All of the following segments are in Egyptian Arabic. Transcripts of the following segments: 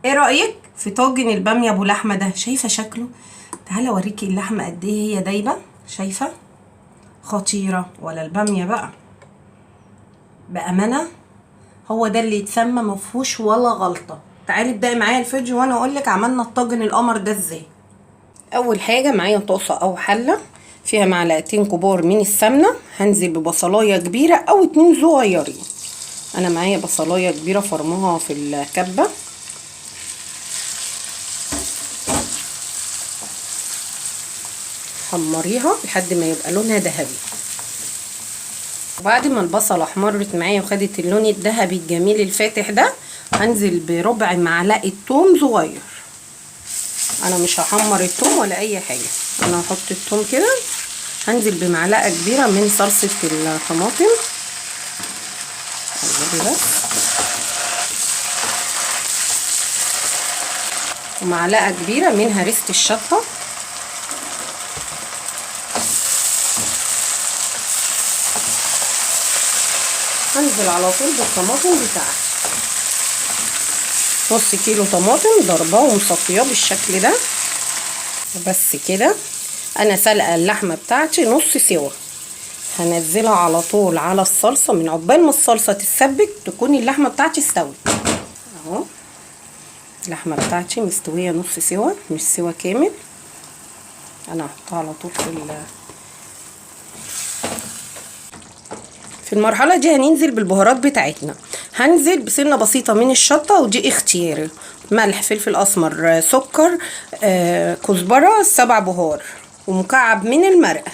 ايه رايك في طاجن الباميه ابو لحمه ده؟ شايفه شكله؟ تعالى اوريكي اللحمة قد ايه هي دايبه، شايفه خطيرة ولا الباميه بقى؟ بامانه هو ده اللي يتسمى مفهوش ولا غلطه. تعالي ابدأي معايا الفيديو وانا اقولك عملنا الطاجن القمر ده ازاي. اول حاجة معايا طاسه او حله فيها معلقتين كبار من السمنة، هنزل ببصلايه كبيرة او 2 صغيرين. انا معايا بصلايه كبيرة فرموها في الكبه. حمريها لحد ما يبقى لونها ذهبي. وبعد ما البصله احمرت معايا وخدت اللون الذهبي الجميل الفاتح ده، هنزل بربع معلقه توم صغير. انا مش هحمر التوم ولا اي حاجة، انا هحط التوم كده. هنزل بمعلقه كبيرة من صلصه الطماطم، قلبي بس، ومعلقة كبيرة من هريسه الشطه. هنزل على طول بالطماطم بتاعتي، نص كيلو طماطم ضرباه ومصفياه بالشكل ده. بس كده انا سلقه اللحمة بتاعتي نص سوا، هنزلها على طول على الصلصه. من عقبال ما الصلصه تتسبك تكون اللحمة بتاعتي استوت. اهو اللحمة بتاعتي مستوية نص سوا، مش سوا كامل. انا هحطها على طول في المرحلة دي. هننزل بالبهارات بتاعتنا. هنزل بسنة بسيطة من الشطه، ودي اختياري، ملح، فلفل اسمر، سكر، كزبره، 7 بهار، ومكعب من المرقه.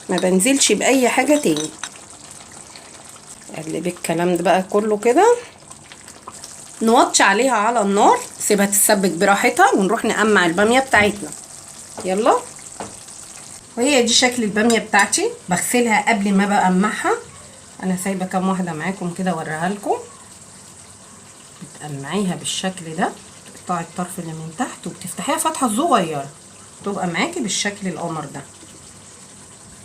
ما بنزلش باي حاجة تاني. اقلب الكلام ده بقى كله كده، نوطي عليها على النار، سيبها تتسبك براحتها، ونروح نقمع الباميه بتاعتنا. يلا، وهي دي شكل الباميه بتاعتي. بغسلها قبل ما بقمعها. انا سايبه كام واحدة معاكم كده اوريها لكم. بتقمعيها بالشكل ده، تقطعي الطرف اللي من تحت وبتفتحيها فتحه صغيرة، تبقى معاكي بالشكل القمر ده.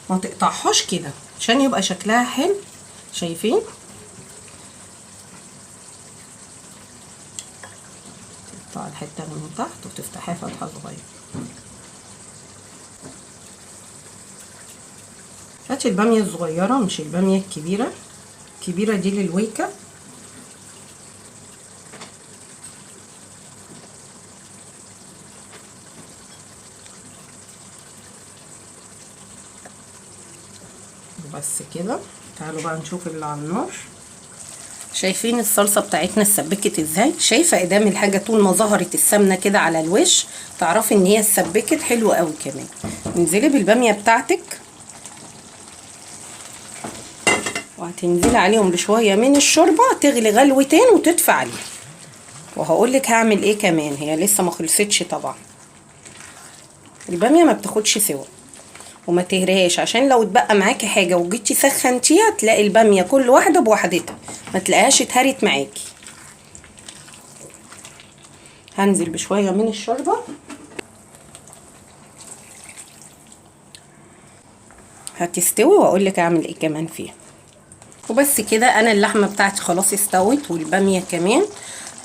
ما تقطعهاش كده عشان يبقى شكلها حلو. شايفين؟ تقطعي الحتة اللي من تحت وتفتحيها فتحه صغيرة. هاتي الباميه الصغيرة مش الباميه الكبيرة، الكبيرة دي للويكه. بس كده. تعالوا بقى نشوف اللي على النار. شايفين الصلصه بتاعتنا اتسبكت ازاي؟ شايفه قدام الحاجة طول ما ظهرت السمنة كده على الوش تعرفي ان هي اتسبكت حلو قوي. كمان انزلي بالباميه بتاعتك، وهتنزلي عليهم بشوية من الشوربة، تغلي غلوتين وتدفي عليها. وهقولك هعمل ايه كمان، هي لسه ما خلصتش طبعا. الباميه ما بتاخدش سوا، وما تهريهاش عشان لو اتبقى معاكي حاجة وجيتي سخنتيها تلاقي الباميه كل واحدة بوحدتها، ما تلاقيهاش اتهرت معاكي. هنزل بشوية من الشوربة، هتستوي واقول لك اعمل ايه كمان فيها. وبس كده انا اللحمة بتاعتي خلاص استوت، والباميه كمان.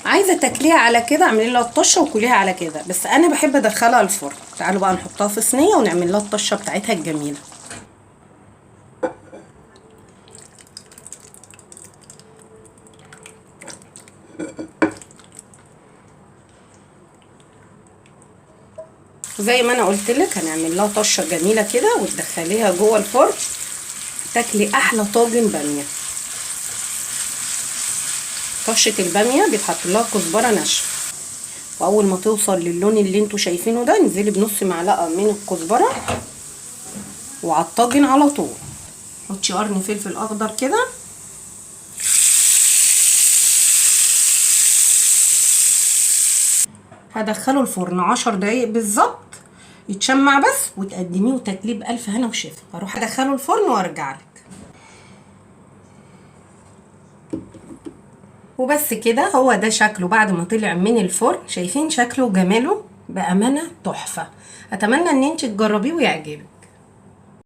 عايزه تاكليها على كده اعملي لها الطشه وكليها على كده، بس انا بحب ادخلها الفرن. تعالوا بقى نحطها في صينية ونعمل لها الطشه بتاعتها الجميلة. زي ما انا قلت لك هنعمل لها طشه جميلة كده وتدخليها جوه الفرن، تاكلي احلى طاجن باميه. طشه الباميه بيتحط لها كزبره ناشفة، واول ما توصل للون اللي انتوا شايفينه ده انزلي بنص معلقه من الكزبره وعلى الطاجن على طول. حطي قرن فلفل اخضر كده، هدخله الفرن 10 دقايق بالظبط يتشمع بس، وتقدميه وتاكليه بألف هنا وشفا. هروح ادخله الفرن وارجع لك. وبس كده هو ده شكله بعد ما طلع من الفرن. شايفين شكله وجماله؟ بأمانة تحفة. اتمنى ان انت تجربيه ويعجبك.